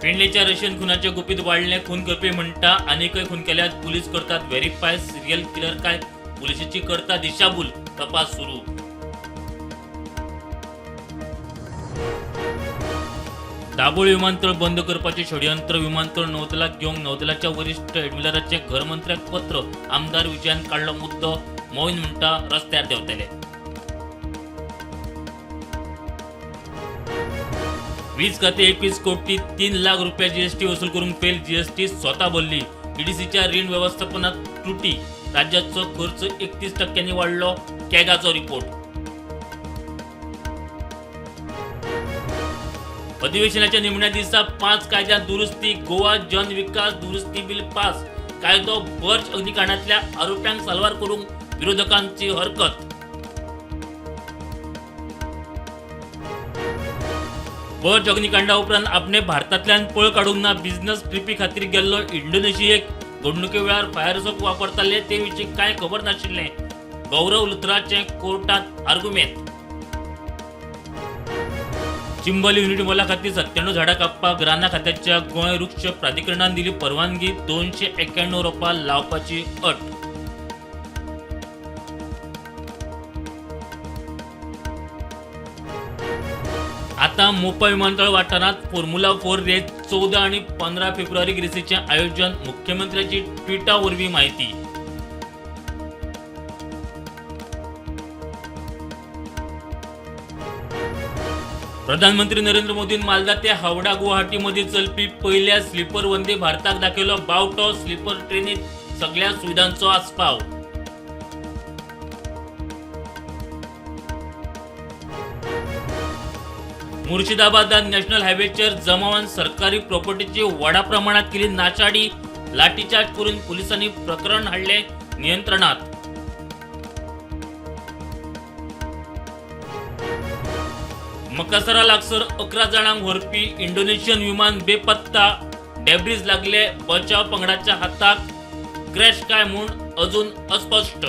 पेडणेच्या Russian खुनाचे गुपीत वाडलें. खून करपी म्हणटा आनीकय खून केल्यात. पुलीस करतात व्हेरीफाय. सिरियल किलर काय पुलिशेची करता दिशाभूल. तपास सुरू. दाबोळी विमानतळ बंद करपाचे षडयंत्र. विमानतळ नौदलाक घेवंक नौदलाच्या वरिश्ठ एडमिरलाचें घरमंत्र्याक पत्र. आमदार विजयान काडलो मुद्दो. मोईन म्हणटा रस्त्यार देंवतले. वीज खाते 21 कोटी 3 लाख रुपया जीएसटी वसूल करूंक फेल. जीएसटी स्वता भरली. ईडीसीच्या रीण व्यवस्थापनात त्रुटी. राज्याचो खर्च 31% वाडलो. कॅगाचो रिपोर्ट. अधिवेशनाच्या निमण्या दिसा 5 कायद्यांत दुरुस्ती. गोवा जन विकास दुरुस्ती बिल पास. कायदो बर्च अग्निकांडातल्या आरोप्यांक साल्वार करूंक विरोधकांची हरकत. बर्च अग्निकांडा उपरांत आपणे भारतांतल्यान पळ काडूंक ना. बिझनेस ट्रिपी खातीर गेल्लो इंडोनेशियेक. घडणुके वेळार फायर सोप वापरताले ते विशीं कांय खबर नाशिल्लें. गौरव लुथराचें कोर्टांत आर्गुमेंत. चिंबल युनिट मोला खातीर 97 झाडां कापपाक रानां खात्याच्या गोंय वृक्ष प्राधिकरणान दिली परवानगी. 291 रोपां लावपाची अट. आता मोपा विमानतळ वाठारांत फॉर्म्युला 4 रेस 14 आणि 15 फेब्रुवारीक रेसीचें आयोजन. मुख्यमंत्र्याची ट्विटा वरवीं माहिती. प्रधानमंत्री नरेंद्र मोदीन मालदा ते हावडा गुवाहाटी मदीं चलपी पयल्या स्लीपर वंदे भारताक दाखयलो बावटो. स्लीपर ट्रेनीत सगळ्या सुविधांचो आस्पाव. मुर्शिदाबादात नॅशनल हायवेचेर जमावान सरकारी प्रॉपर्टीची व्हडा प्रमाणात केली नाशाडी. लाठीचार्ज करून पुलिसांनी प्रकरण हाडले नियंत्रणात. मकासरा लागसर 11 जाणांक व्हरपी इंडोनेशियन विमान बेपत्ता. डेब्रीज लागले बचाव पंगडाच्या हाताक. क्रॅश काय म्हूण अजून अस्पश्ट.